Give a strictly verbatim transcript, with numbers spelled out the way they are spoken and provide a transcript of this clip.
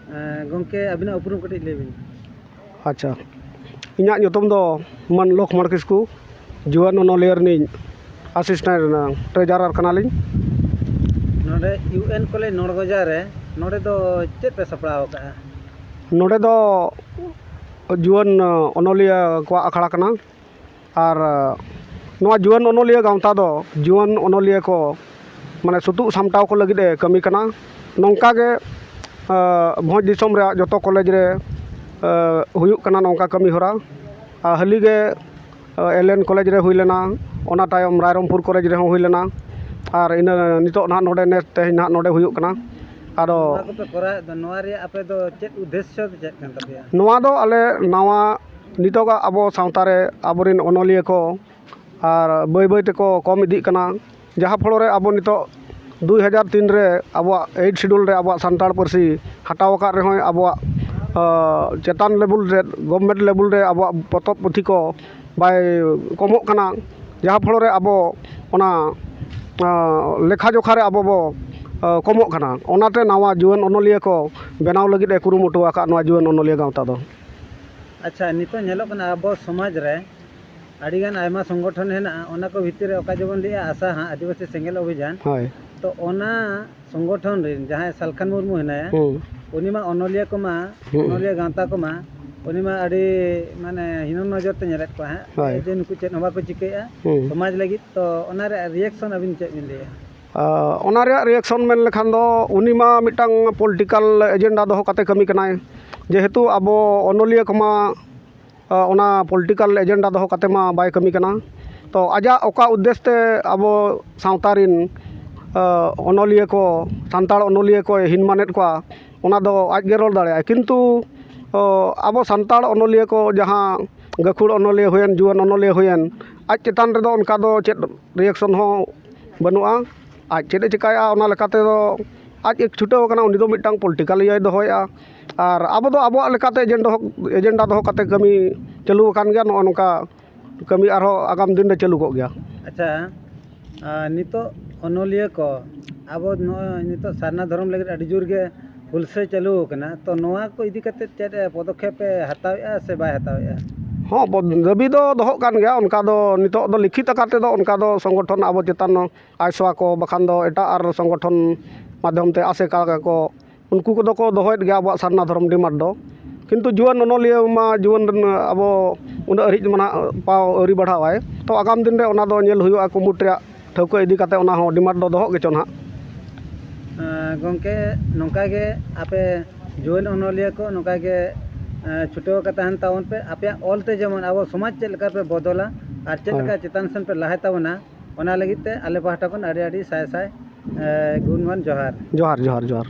ᱮᱸ, ᱜᱚᱢᱠᱮ, ᱟᱹᱵᱤᱱᱟᱜ ᱩᱯᱨᱩᱢ ᱠᱟᱹᱴᱤᱡ ᱞᱟᱹᱭ ᱵᱤᱱ᱾ ᱟᱪᱪᱷᱟ, ᱤᱧᱟᱹᱜ ᱧᱩᱛᱩᱢ ᱫᱚ ᱢᱟᱹᱱ ᱞᱚᱠᱷᱢᱚᱬ ᱠᱤᱥᱠᱩ, ᱡᱩᱣᱟᱹᱱ ᱚᱱᱚᱞᱤᱭᱟᱹ ᱨᱤᱱᱤᱡ assistant treasurer ᱠᱟᱱᱟᱞᱤᱧ᱾ ᱱᱚᱰᱮ ᱤᱭᱩ ᱮᱱ ᱠᱚᱞᱮᱡᱽ ᱱᱚᱲᱜᱚᱡᱟ ᱨᱮ, ᱱᱚᱰᱮ ᱫᱚ ᱪᱮᱫ ᱯᱮ ᱥᱟᱯᱲᱟᱣ ᱟᱠᱟᱫᱼᱟ? ᱱᱚᱰᱮ ᱫᱚ ᱡᱩᱣᱟᱹᱱ ᱚᱱᱚᱞᱤᱭᱟᱹ ᱠᱚᱣᱟᱜ ᱟᱠᱷᱲᱟ ᱠᱟᱱᱟ᱾ ᱟᱨ ᱱᱚᱣᱟ ᱡᱩᱣᱟᱹᱱ ᱚᱱᱚᱞᱤᱭᱟᱹ ᱜᱟᱶᱛᱟ ᱫᱚ ᱡᱩᱣᱟᱹᱱ ᱚᱱᱚᱞᱤᱭᱟᱹ ᱠᱚ ᱢᱟᱱᱮ ᱥᱩᱛᱩᱜ ᱥᱟᱢᱴᱟᱣ ᱠᱚ ᱞᱟᱹᱜᱤᱫ ᱮ ᱠᱟᱹᱢᱤ ᱠᱟᱱᱟ᱾ ᱱᱚᱝᱠᱟ ᱜᱮ, ᱟᱸ, ᱵᱷᱚᱸᱡᱽ ᱫᱤᱥᱚᱢ ᱨᱮᱭᱟᱜ ᱡᱚᱛᱚ ᱠᱚᱞᱮᱡᱽ ᱨᱮ, ᱟᱸ, ᱦᱩᱭᱩᱜ ᱠᱟᱱᱟ ᱱᱚᱝᱠᱟ ᱠᱟᱹᱢᱤ ᱦᱚᱨᱟ᱾ ᱟᱨ ᱦᱟᱹᱞᱤ ᱜᱮ, ᱟᱸ, ᱮᱞ ᱮᱱ ᱠᱚᱞᱮᱡᱽ ᱨᱮ ᱦᱩᱭ ᱞᱮᱱᱟ, ᱚᱱᱟ ᱛᱟᱭᱚᱢ ᱨᱟᱭᱨᱚᱝᱯᱩᱨ ᱠᱚᱞᱮᱡᱽ ᱨᱮᱦᱚᱸ ᱦᱩᱭ ᱞᱮᱱᱟ, ᱟᱨ ᱤᱱᱟᱹ ᱱᱤᱛᱚᱜ ᱱᱟᱦᱟᱜ ᱱᱚᱰᱮ ᱱᱮᱥ ᱛᱮᱦᱮᱧ ᱱᱟᱦᱟᱜ ᱱᱚᱰᱮ ᱦᱩᱭᱩᱜ ᱠᱟᱱᱟ᱾ ᱟᱫᱚ ᱱᱚᱣᱟ ᱠᱚᱯᱮ ᱠᱚᱨᱟᱣᱮᱫ ᱫᱚ, ᱱᱚᱣᱟ ᱨᱮᱭᱟᱜ ᱟᱯᱮ ᱫᱚ ᱪᱮᱫ ᱩᱫᱽᱫᱮᱥᱥᱚ ᱫᱚ ᱪᱮᱫ ᱠᱟᱱ ᱛᱟᱯᱮᱭᱟ? ᱱᱚᱣᱟ ᱫᱚ ᱟᱞᱮ ᱱᱟᱣᱟ ᱱᱤᱛᱚᱜᱟᱜ ᱟᱵᱚ ᱥᱟᱶᱛᱟ ᱨᱮ ᱟᱵᱚᱨᱮᱱ ᱚᱱᱚᱞᱤᱭᱟᱹ ᱠᱚ ᱟᱨ ᱵᱟᱹᱭ ᱵᱟᱹᱭ ᱛᱮᱠᱚ ᱠᱚᱢ ᱤᱫᱤᱜ ᱠᱟᱱᱟ, ᱡᱟᱦᱟᱸ ᱯᱷᱚᱲᱚ ᱨᱮ ᱟᱵᱚ ᱱᱤᱛᱚᱜ ᱫᱩᱭ ᱦᱟᱡᱟᱨ ᱛᱤᱱ ᱨᱮ ᱟᱵᱚᱣᱟᱜ eighth schedule ᱨᱮ ᱟᱵᱚᱣᱟᱜ ᱥᱟᱱᱛᱟᱲ ᱯᱟᱹᱨᱥᱤ ᱦᱟᱴᱟᱣ ᱟᱠᱟᱫ ᱨᱮᱦᱚᱸᱭ ᱟᱵᱚᱣᱟᱜ, ᱟᱸ, ᱪᱮᱛᱟᱱ level ᱨᱮ, government level ᱨᱮ ᱟᱵᱚᱣᱟᱜ ᱯᱚᱛᱚᱵ ᱯᱩᱛᱷᱤ ᱠᱚ ᱵᱟᱭ ᱠᱚᱢᱚᱜ ᱠᱟᱱᱟ, ᱡᱟᱦᱟᱸ ᱯᱷᱚᱲᱚ ᱨᱮ ᱟᱵᱚ ᱚᱱᱟ, ᱟᱸ, ᱞᱮᱠᱷᱟ ᱡᱚᱠᱷᱟ ᱨᱮ ᱟᱵᱚ ᱵᱚ, ᱟᱸ, ᱠᱚᱢᱚᱜ ᱠᱟᱱᱟ᱾ ᱚᱱᱟᱛᱮ ᱱᱟᱣᱟ ᱡᱩᱣᱟᱹᱱ ᱚᱱᱚᱞᱤᱭᱟᱹ ᱠᱚ ᱵᱮᱱᱟᱣ ᱞᱟᱹᱜᱤᱫ ᱮ ᱠᱩᱨᱩᱢᱩᱴᱩ ᱟᱠᱟᱫ ᱱᱚᱣᱟ ᱡᱩᱣᱟᱹᱱ ᱚᱱᱚᱞᱤᱭᱟᱹ ᱜᱟᱶᱛᱟ ᱫᱚ᱾ ᱟᱪᱪᱷᱟ, ᱱᱤᱛᱚᱜ ᱧᱮᱞᱚᱜ ᱠᱟᱱᱟ ᱟᱵᱚ ᱥᱚᱢᱟᱡᱽ ᱨᱮ ᱟᱹᱰᱤᱜᱟᱱ ᱟᱭᱢᱟ ᱥᱚᱝᱜᱚᱴᱷᱚᱱ ᱦᱮᱱᱟᱜᱼᱟ, ᱚᱱᱟ ᱠᱚ ᱵᱷᱤᱛᱤᱨ ᱨᱮ ᱚᱠᱟ ᱡᱮᱢᱚᱱ ᱞᱟᱹᱭᱟ ᱟᱥᱟ ᱦᱟᱸᱜ ᱟᱹᱫᱤᱵᱟᱹᱥᱤ ᱥᱮᱸᱜᱮᱞ ᱚᱵᱷᱤᱡᱟᱱ᱾ ᱦᱳᱭ᱾ ᱛᱚ ᱚᱱᱟ ᱥᱚᱝᱜᱚᱴᱷᱚᱱ ᱨᱮᱱ ᱡᱟᱦᱟᱸᱭ ᱥᱟᱞᱠᱷᱟᱱ ᱢᱩᱨᱢᱩ ᱦᱮᱱᱟᱭᱟ, ᱦᱩᱸ᱾ ᱩᱱᱤ ᱢᱟ ᱚᱱᱚᱞᱤᱭᱟᱹ ᱠᱚᱢᱟ, ᱦᱩᱸ᱾ ᱚᱱᱚᱞᱤᱭᱟᱹ ᱜᱟᱶᱛᱟ ᱠᱚᱢᱟ, ᱩᱱᱤ ᱢᱟ ᱟᱹᱰᱤ ᱢᱟᱱᱮ ᱦᱤᱱᱚᱢ ᱱᱚᱡᱚᱨ ᱛᱮ ᱧᱮᱞᱮᱫ ᱠᱚᱣᱟ ᱦᱟᱸᱜ, ᱦᱳᱭ᱾ ᱡᱮ ᱱᱩᱠᱩ ᱪᱮᱫ ᱦᱚᱸ ᱵᱟᱠᱚ ᱪᱤᱠᱟᱹᱭᱮᱫᱼᱟ ᱦᱩᱸ᱾ ᱥᱚᱢᱟᱡᱽ ᱞᱟᱹᱜᱤᱫ᱾ ᱛᱚ ᱚᱱᱟ ᱨᱮᱭᱟᱜ reaction ᱟᱹᱵᱤᱱ ᱪᱮᱫ ᱵᱤᱱ ᱞᱟᱹᱭᱟ? ᱟᱸ, ᱚᱱᱟ ᱨᱮᱭᱟᱜ reaction ᱢᱮᱱ ᱞᱮᱠᱷᱟᱱ ᱫᱚ, ᱩᱱᱤ ᱢᱟ ᱢᱤᱫᱴᱟᱝ political agenda ᱫᱚᱦᱚ ᱠᱟᱛᱮ ᱠᱟᱹᱢᱤ ᱠᱟᱱᱟᱭ, ᱡᱮᱦᱮᱛᱩ ᱟᱵᱚ ᱚᱱᱚᱞᱤᱭᱟᱹ ᱠᱚᱢᱟ ᱟᱸ, ᱚᱱᱟ political agenda ᱫᱚᱦᱚ ᱠᱟᱛᱮ ᱢᱟ ᱵᱟᱭ ᱠᱟᱹᱢᱤ ᱠᱟᱱᱟ᱾ ᱛᱚ ᱟᱡᱟᱜ ᱚᱠᱟ ᱩᱫᱽᱫᱮᱥ ᱛᱮ ᱟᱵᱚ ᱥᱟᱶᱛᱟ ᱨᱮᱱ, ᱟᱸ, ᱚᱱᱚᱞᱤᱭᱟᱹ ᱠᱚ, ᱥᱟᱱᱛᱟᱲ ᱚᱱᱚᱞᱤᱭᱟᱹ ᱠᱚᱭ ᱦᱤᱱᱢᱟᱱᱮᱫ ᱠᱚᱣᱟ, ᱚᱱᱟ ᱫᱚ ᱟᱡ ᱜᱮ ᱨᱚᱲ ᱫᱟᱲᱮᱭᱟᱜᱼᱟᱭ᱾ ᱠᱤᱱᱛᱩ, ᱚ, ᱟᱵᱚ ᱥᱟᱱᱛᱟᱲ ᱚᱱᱚᱞᱤᱭᱟᱹ ᱠᱚ ᱡᱟᱦᱟᱸ ᱜᱟᱹᱠᱷᱩᱲ ᱚᱱᱚᱞᱤᱭᱟᱹ ᱦᱩᱭᱮᱱ, ᱡᱩᱣᱟᱹᱱ ᱚᱱᱚᱞᱤᱭᱟᱹ ᱦᱩᱭᱮᱱ, ᱟᱡ ᱪᱮᱛᱟᱱ ᱨᱮᱫᱚ ᱚᱱᱠᱟ ᱫᱚ ᱪᱮᱫ reaction ᱦᱚᱸ ᱵᱟᱹᱱᱩᱜᱼᱟ᱾ ᱟᱡ ᱪᱮᱫ ᱮ ᱪᱮᱠᱟᱭᱟ, ᱚᱱᱟ ᱞᱮᱠᱟ ᱛᱮᱫᱚ ᱟᱡ ᱮ ᱪᱷᱩᱴᱟᱹᱣ ᱟᱠᱟᱱᱟ, ᱩᱱᱤ ᱫᱚ ᱢᱤᱫᱴᱟᱝ political ᱤᱭᱟᱹᱭ ᱫᱚᱦᱚᱭᱮᱫᱼᱟ᱾ ᱟᱨ ᱟᱵᱚ ᱫᱚ ᱟᱵᱚᱣᱟᱜ ᱞᱮᱠᱟᱛᱮ agenda ᱫᱚᱦᱚ, agenda ᱫᱚᱦᱚ ᱠᱟᱛᱮ ᱠᱟᱹᱢᱤ ᱪᱟᱹᱞᱩ ᱟᱠᱟᱱ ᱜᱮᱭᱟ᱾ ᱱᱚᱜᱼᱚ ᱱᱚᱝᱠᱟ ᱠᱟᱹᱢᱤ ᱟᱨᱦᱚᱸ ᱟᱜᱟᱢ ᱫᱤᱱ ᱨᱮ ᱪᱟᱹᱞᱩ ᱠᱚᱜ ᱜᱮᱭᱟ᱾ ᱟᱪᱪᱷᱟ, ᱟᱨ ᱱᱤᱛᱚᱜ ᱚᱱᱚᱞᱤᱭᱟᱹ ᱠᱚ ᱟᱵᱚ ᱱᱚᱜᱼᱚᱭ ᱱᱤᱛᱚᱜ ᱥᱟᱨᱱᱟ ᱫᱷᱚᱨᱚᱢ ᱞᱟᱹᱜᱤᱫ ᱟᱹᱰᱤ ᱡᱳᱨ ᱜᱮ ᱦᱩᱞᱥᱟᱹᱭ ᱪᱟᱹᱞᱩ ᱟᱠᱟᱱᱟ, ᱛᱚ ᱱᱚᱣᱟ ᱠᱚ ᱤᱫᱤ ᱠᱟᱛᱮ ᱪᱮᱫ ᱮ ᱯᱚᱫᱚᱠᱷᱮᱯ ᱮ ᱦᱟᱛᱟᱣᱮᱫᱼᱟ ᱥᱮ ᱵᱟᱭ ᱦᱟᱛᱟᱣᱮᱫᱼᱟ? ᱦᱚᱸ, ᱵᱚ-, ᱫᱟᱹᱵᱤ ᱫᱚ ᱫᱚᱦᱚᱜ ᱠᱟᱱ ᱜᱮᱭᱟ᱾ ᱚᱱᱠᱟ ᱫᱚ ᱱᱤᱛᱚᱜ ᱫᱚ ᱞᱤᱠᱷᱤᱛ ᱟᱠᱟᱨ ᱛᱮᱫᱚ ᱚᱱᱠᱟ ᱫᱚ ᱥᱚᱝᱜᱚᱴᱷᱚᱱ ᱟᱵᱚ ᱪᱮᱛᱟᱱ ᱟᱭᱥᱚᱣᱟ ᱠᱚ ᱵᱟᱠᱷᱟᱱ ᱫᱚ ᱮᱴᱟᱜ ᱟᱨ ᱥᱚᱝᱜᱚᱴᱷᱚᱱ ᱢᱟᱫᱽᱫᱷᱚᱢ ᱛᱮ ᱟᱥᱮᱠᱟ ᱠᱚ, ᱩᱱᱠᱩ ᱠᱚᱫᱚ ᱠᱚ ᱫᱚᱦᱚᱭᱮᱫ ᱜᱮᱭᱟ ᱟᱵᱚᱣᱟᱜ ᱥᱟᱨᱱᱟ ᱫᱷᱚᱨᱚᱢ ᱰᱤᱢᱟᱱᱰ ᱫᱚ᱾ ᱠᱤᱱᱛᱩ ᱡᱩᱣᱟᱹᱱ ᱚᱱᱚᱞᱤᱭᱟᱹ ᱢᱟ ᱡᱩᱣᱟᱹᱱ ᱨᱮᱱ ᱟᱵᱚ ᱩᱱᱟᱹᱜ ᱦᱟᱹᱨᱤᱡ ᱢᱟ ᱱᱟᱦᱟᱜ ᱯᱟᱣ ᱟᱹᱣᱨᱤ ᱵᱟᱲᱦᱟᱣᱟᱭ᱾ ᱛᱚ ᱟᱜᱟᱢ ᱫᱤᱱ ᱨᱮ ᱚᱱᱟ ᱫᱚ ᱧᱮᱞ ᱦᱩᱭᱩᱜᱼᱟ, ᱠᱩᱢᱩᱴ ᱨᱮᱭᱟᱜ ᱴᱷᱟᱹᱣᱠᱟᱹ ᱤᱫᱤ ᱠᱟᱛᱮ ᱚᱱᱟ ᱦᱚᱸ ᱰᱤᱢᱟᱱᱰ ᱫᱚ ᱫᱚᱦᱚᱜ ᱜᱮᱪᱚ ᱱᱟᱦᱟᱜ᱾ ᱟᱸ, ᱜᱚᱢᱠᱮ, ᱱᱚᱝᱠᱟ ᱜᱮ ᱟᱯᱮ ᱡᱩᱣᱟᱹᱱ ᱚᱱᱚᱞᱤᱭᱟᱹ ᱠᱚ ᱱᱚᱝᱠᱟ ᱜᱮ, ᱟᱸ, ᱪᱷᱩᱴᱟᱹᱣ ᱟᱠᱟ ᱛᱟᱦᱮᱱ ᱛᱟᱵᱚᱱ ᱯᱮ᱾ ᱟᱯᱮᱭᱟᱜ ᱚᱞ ᱛᱮ ᱡᱮᱢᱚᱱ ᱟᱵᱚ ᱥᱚᱢᱟᱡᱽ ᱪᱮᱫ ᱞᱮᱠᱟ ᱯᱮ ᱵᱚᱫᱚᱞᱟ ᱟᱨ ᱪᱮᱫ ᱦᱳᱭ᱾ ᱞᱮᱠᱟ ᱪᱮᱛᱟᱱ ᱥᱮᱱ ᱯᱮ ᱞᱟᱦᱟᱭ ᱛᱟᱵᱚᱱᱟ, ᱚᱱᱟ ᱞᱟᱹᱜᱤᱫ ᱛᱮ ᱟᱞᱮ ᱯᱟᱦᱴᱟ ᱠᱷᱚᱱ ᱟᱹᱰᱤ ᱟᱹᱰᱤ ᱥᱟᱭ ᱥᱟᱭ, ᱮ, ᱜᱩᱱᱢᱟᱱ ᱡᱚᱦᱟᱨ᱾ ᱡᱚᱦᱟᱨ, ᱡᱚᱦᱟᱨ, ᱡᱚᱦᱟᱨ᱾